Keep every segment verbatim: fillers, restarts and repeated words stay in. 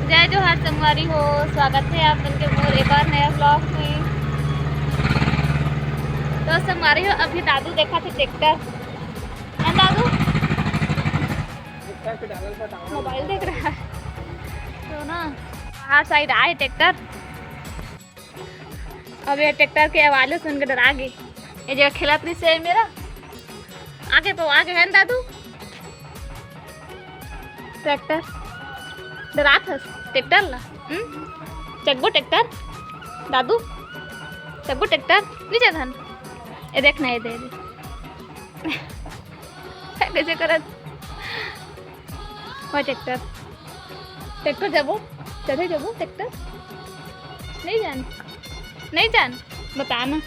जय जोहार संगवारी हो, स्वागत है आप मन के मोर एक और नया vlog में। तो संगवारी हो, अभी दादू देखत हे ट्रैक्टर। हाँ दादू, मोबाइल देख रहा है तो ना, बाहर साइड आए ट्रैक्टर। अब ये ट्रैक्टर के आवाज सुन के डरा गे। ये जगह खेलत रहिस हे मेरा, आगे तो आगे है ना दादू। ट्रैक्टर डरात हस ट्रैक्टर ला? हम्म? चकबो ट्रैक्टर दादू, चकबो ट्रैक्टर। नीचे धन, ये देख ना, ये दे, ये दे। कैसे करत? वो ट्रैक्टर, ट्रैक्टर जाबो, चढ़े जाबो ट्रैक्टर। नहीं जान, नहीं जान, बता ना,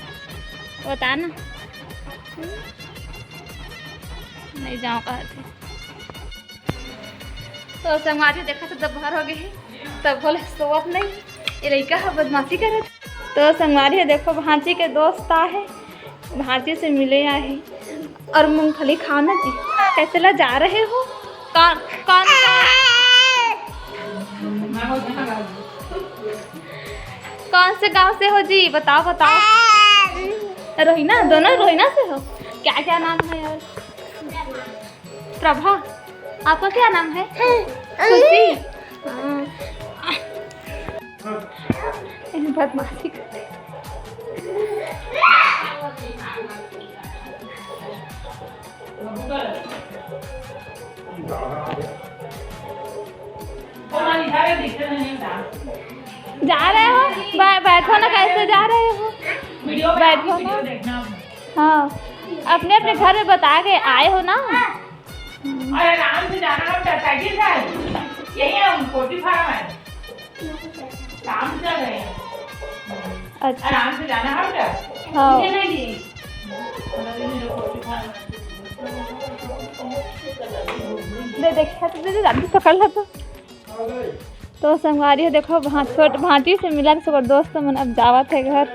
बता ना। हम्म? नहीं जाओ कहत हे। तो संगवारी देखा तो दोपहर हो गए हे, तब बोले सोवत नहीं, ये लइका ह बदमाशी करत। तो संगवारी हो देखो, भांची के दोस्त आहे, भांची से मिले आहे। और मूंगफली खाओ ना जी। कैसे ला जा रहे हो? कौन, कौन, कौन, कौन से गांव से हो जी? बताओ, बताओ। रोहिना, दोनों रोहिना से हो? क्या, क्या नाम है यार? प्रभा, आपका क्या नाम है? खुशी। हाँ। बदमाशी कर। जा रहे हो? बै-, बैठो ना, कैसे जा रहे हो? बैठो ना। हाँ, अपने अपने घर में बता के आए हो ना। और आराम से जाना, हम साइकिल से आए। यही है, हम पोल्ट्री फार्म है। काम चल रहे हैं। अच्छा। आराम से जाना है बेटा। हाँ। ठीक है ना जी? दे, देख, हाथ दे, दे, दादी पकड़ ला तो। तो संगवारी हो, देखो, भां-, छोट भांची से मिला के ओकर दोस्त मन अब जावत है घर।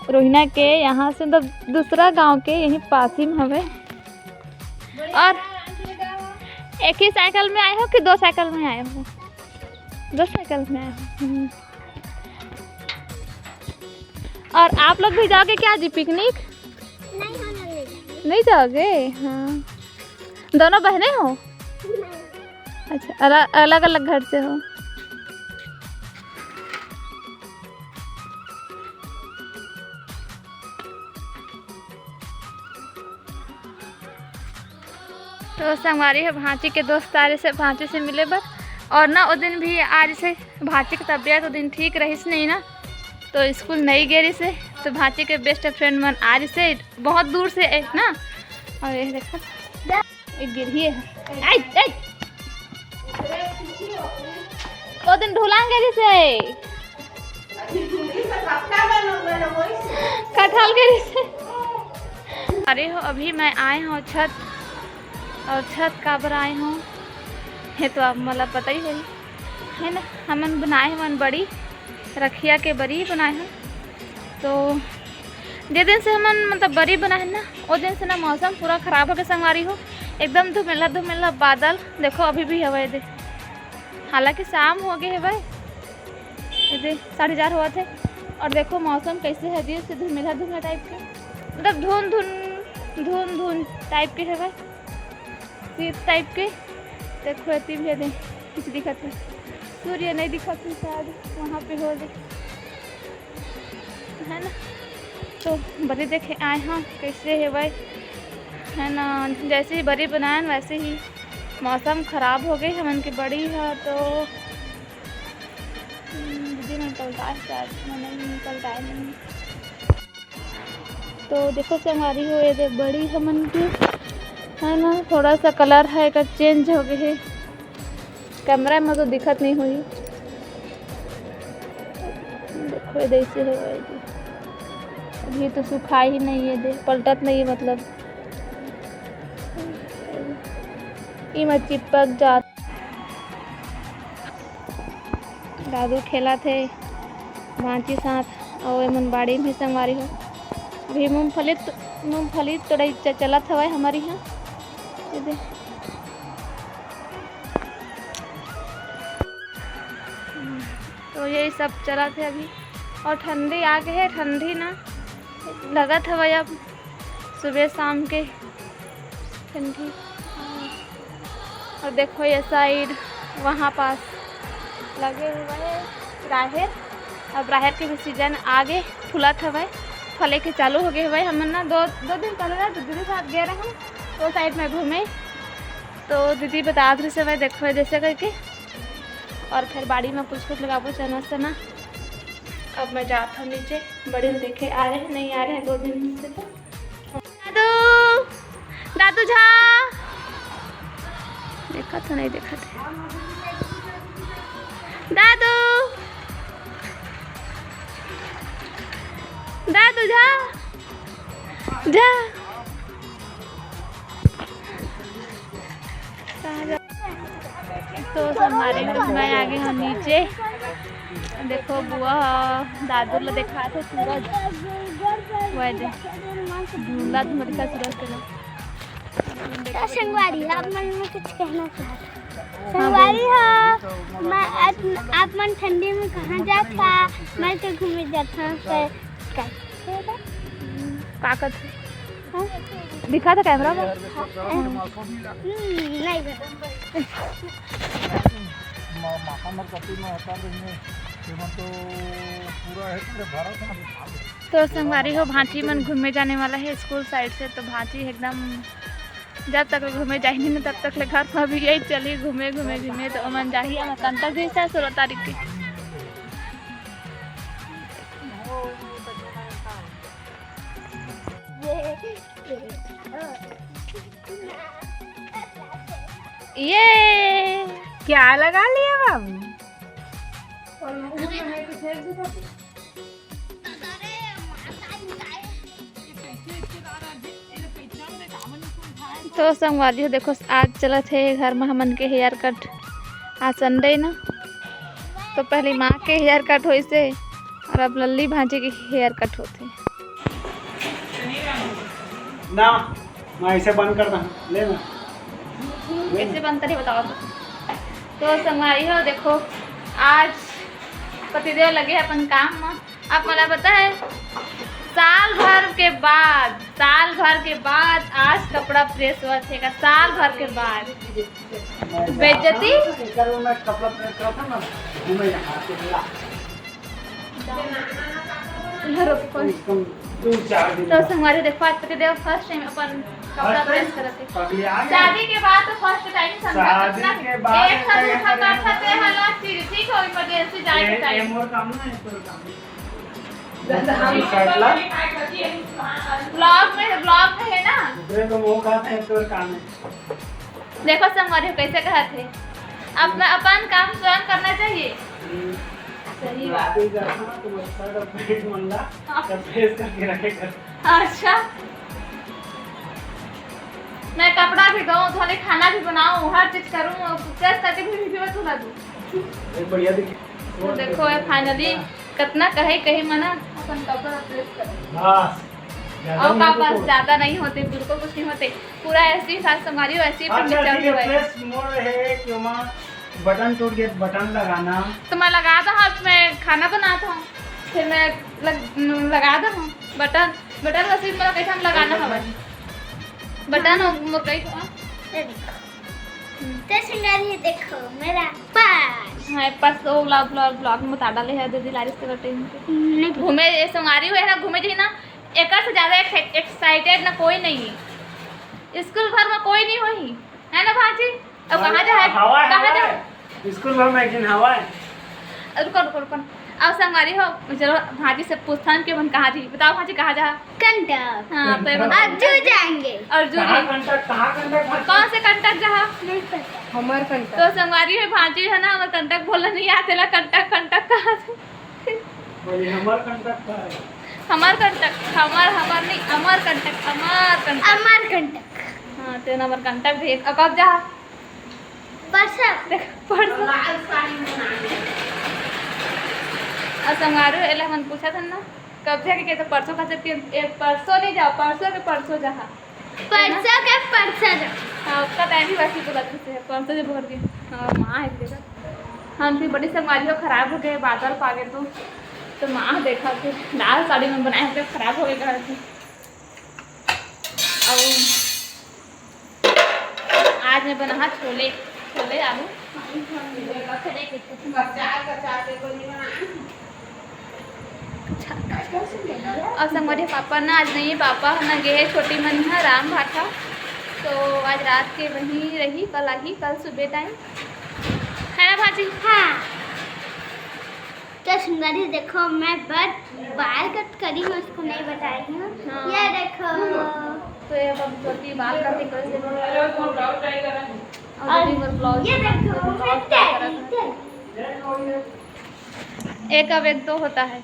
रोहिना के यहाँ से, मतलब, दूसरा गांव के, यहीं पास ही में हवे। और एक ही साइकिल में आए हो कि दो साइकिल में आए हो? दो साइकिल में आए हो। हम्म। और आप लोग भी जाओगे क्या जी पिकनिक? नहीं, हम लोग नहीं जाएंगे। नहीं जाओगे? हाँ, दोनों बहनें हो? नहीं। अच्छा, अलग, अलग अलग घर से हो। तो संगवारी हो, भांची के दोस्त आ रहिस हे भांची से मिले बर। और ना, ओ दिन भी आ रहिस हे, भांची के तबियत ओ दिन ठीक रहिस नहीं ना, तो स्कूल नहीं गे रहिस हे। तो भांची के बेस्ट फ्रेंड मन आ रहिस हे बहुत दूर से, ए, ना। और ये देखो, एक गिर ही है। आई, आई। ओ दिन ढुलान गे रहिस हे। कटहल के जैसे। अरे हो, अभी मैं आए हूँ छत, और छत काबर आए हूँ, ये तो आप मोला पता ही होही, है ना। हमन बनाए हवन बड़ी, रखिया के बरी बनाए हन। तो जे दिन से हमन, मतलब, बरी बनाए हन ना, ओ दिन से ना मौसम पूरा खराब हो गया संगवारी हो, एकदम धुमेला धुमेला बादल। देखो, अभी भी हवय दे, हालांकि शाम हो गए हवय, ये दे, साढ़े चार होवत हे। और देखो मौसम कैसे है, अजीब से धुंधला धुंधला टाइप के, मतलब धुंध धुंध, धुंध धुंध टाइप के हवय, शीत टाइप के। देखो एती भी दे, कुछ दिखत है, सूर्य नहीं दिखत है शायद, वहाँ पे हो दे, है ना। तो बरी देखे आए हाँ, कैसे हेवय, है ना। जैसे ही बरी बनायन वैसे ही मौसम खराब हो गई हमन के बड़ी ह। तो हम्म, दीदी मन पलटाए शायद, मैं नहीं पलटाए नहीं। तो देखो संगवारी हो, ये दे बड़ी हमन के, है ना, थोड़ा सा कलर है एकर चेंज हो गए है, कैमरा में तो दिखत नहीं हुई। देखो ये दे ऐसे है, अभी तो सुखाई ही नहीं है, दे पलटत नहीं है, मतलब इमा चिपक जात। दादू खेलत हे भांची साथ, अउ एमन बाड़ी में संगवारी हो। अभी मूंगफली त-, मूंगफली तोड़ई च-, चलत हवय हमर इहाँ। ये दे। तो यही सब चलत हे अभी। और ठंडी आ गे हे, ठंडी ना लगत हवय अब सुबह शाम के ठंडी। और देखो ये side वहाँ पास लगे हुए हे राहेर। अब राहेर के भी season आ गे, फूलत हवय, फले के चालू हो गे हवय। हमन ना दो, दो दिन पहले ना दीदी साथ गे रहे हम वो side में घूमे, तो दीदी बतात रहिस हवय, देखो जैसे करके। और फिर बाड़ी में कुछ कुछ लगाबो, चना सना। अब मैं जात हूँ नीचे, बड़े देखे आ रहे हैं, नहीं आ रहे हैं दो दिन से। तो दादू, दादू झा, देखा था, नहीं देखा था। दादू, दादू झा, झा। तो संगवारी हो, मैं आ गे हूँ नीचे। देखो बुआ ह दादू ला देखात हे सूरज, वह दे झूला धमरिका सूरज के ला। तो संगवारी, आप मन में कुछ कहना चाहत हव? हाँ, संगवारी बोल। हो, मैं आज, आप मन ठंडी में कहाँ जात हा? मैं तो घूमे जात हूँ। का करत हे? हाँ? दिखा था camera में। हम्म, नहीं। तो संगवारी हो, भांची मन घूमे जाने वाला हे school side से, तो भांची एकदम जब तक ले घूमे जाही नहीं ना, तब तक ले घर पर भी यही चली घूमे, घूमे, घूमे। तो ओमन जाही अब कंटा जैसा सोलह तारीख के। ये क्या लगा लिया बाबू? तो संगवारी हो, देखो आज चलत हे घर में हमन के hair cut। आज Sunday ना, तो पहले माँ के hair cut होइस हे और अब लल्ली भांची के hair cut होथे। ना, मैं ऐसे बंद करता हूँ, ले ना। कैसे बंद करे बताओ तो। तो संगवारी हो, देखो आज पतिदेव लगे हे अपन काम में। आप मला पता है, साल भर के बाद, साल भर के बाद आज कपड़ा press होत हे का, साल भर के बाद। बेइज्जती? एकर में कपड़ा press करत हन ना, घूमे यहाँ से ला। तो संगवारी देखो, आज पतिदेव first time अपन कपड़ा press करत हे। शादी के बाद तो first time समझा शादी के बाद एक साथ उठा काठा ते वाला चीज, ठीक हो, emergency जाए के time। मोर काम ना है, तोर काम। Vlog में, vlog में है ना। दूसरे को मुंह खाते हैं, तोर काम है। देखो संगवारी हो, कैसे कहत हे, अपना, अपन काम स्वयं करना चाहिए। हम्म। सही बात। आप ही करना, तुम अच्छा तो पेट मंगा, हाँ। तो press करके रखे कर। अच्छा, मैं कपड़ा भी धोऊं, थोड़े खाना भी बनाऊं, हर चीज करूं, और press करके भी video तुला दूं। एक बढ़िया दिख- तो देखो, ये finally कतना कहे, कहे मना अपन कपड़ा press कर। बस, ज्यादा और नहीं का होते बस, तो। ज्यादा नहीं होते, बिल्कुल कुछ नहीं होते। पूरा ऐसे ही साथ संभालियो, ऐसे ही अच्छा, ठीक है, है। Press मोर है कि ओमा button टूट गया, button लगाना। तो मैं लगा दा हूँ, मैं खाना बनाता हूँ, फिर मैं लग, लगा दा हूँ button, button का सिर्फ मेरा कैसे हम लगाना है button। Button हो, मोर कहीं को, ये देखो। तो संगवारी देखो मेरा पर्स। हाँ, पर्स तो vlog, vlog, vlog में उतार डाले है दीदी लारिस के time पे। नहीं। घूमे, ये संगवारी हुए ना, घूमे जाही ना, एकर से ज्यादा एक्साइटेड ना कोई नहीं है, स्कूल भर में कोई नहीं होही, है ना भांची? अब कहाँ जा है? हवा है, कहाँ हवा जा है? है। स्कूल भर में एक दिन हवा है। रुको, रुको, रुको। अब संगवारी हो, चलो भांची से पूछथन कि अपन कहाँ जाही। बताओ भांची, कहाँ जाहा? कंटक। हाँ, तो ये कंटक। बता। और जू जाएंगे। और जू कहाँ जाएंगे। कंटक, कहाँ कंटक, भांची? कौन से कंटक जाहा? नहीं पता। हमार कंटक। तो संगवारी हो, भांची है ना, हमार कंटक बोलना नहीं आते ला, कंटक, कंटक कहा थे। बोले, हमार कंटक का है। हमार कंटक, हमार, हमार नहीं, अमर कंटक, अमर कंटक। अमर कंटक। हाँ, तो हमार कंटक भी एक, अब कब जाहा? परसों। देख, परसों। लाल साड़ी में आ गए। और संगवारी हो, एला हमन पूछा था ना, कब जाके कहते परसों का जब कि, ए, परसों नहीं जाओ, परसों के परसों जाहा। परसों के परसों जाओ। हाँ, उसका time ही वैसे बोला था, परसों जब भर गए। हाँ, माँ है, देखा। हम फिर बड़ी संगवारी हो, खराब हो गए, बादल पागे तो, तो माँ देखा थे, लाल साड़ी में बनाए थे, खराब हो गए घर से। और आज मैं बना छोले, छोले आलू। और संगवारी पापा ना आज नहीं है, पापा ना गए हैं छोटी मन है राम भाटा, तो आज रात के वहीं रही, कल आही, कल सुबह टाइम, है ना भाजी? हाँ। तो संगवारी देखो, मैं बट बाल कट करी हूँ, उसको नहीं बताई हूँ। हाँ। ये देखो। तो ये अब हम छोटी बाल कटिंग कर देते हैं। और और दीदी बस ब्लाउज ये बना देखो, के मैं ब्लाउज कट करा था। एक अब एक दो होता है।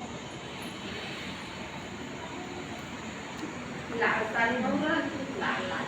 लाल साड़ी बहुत लाल लाल।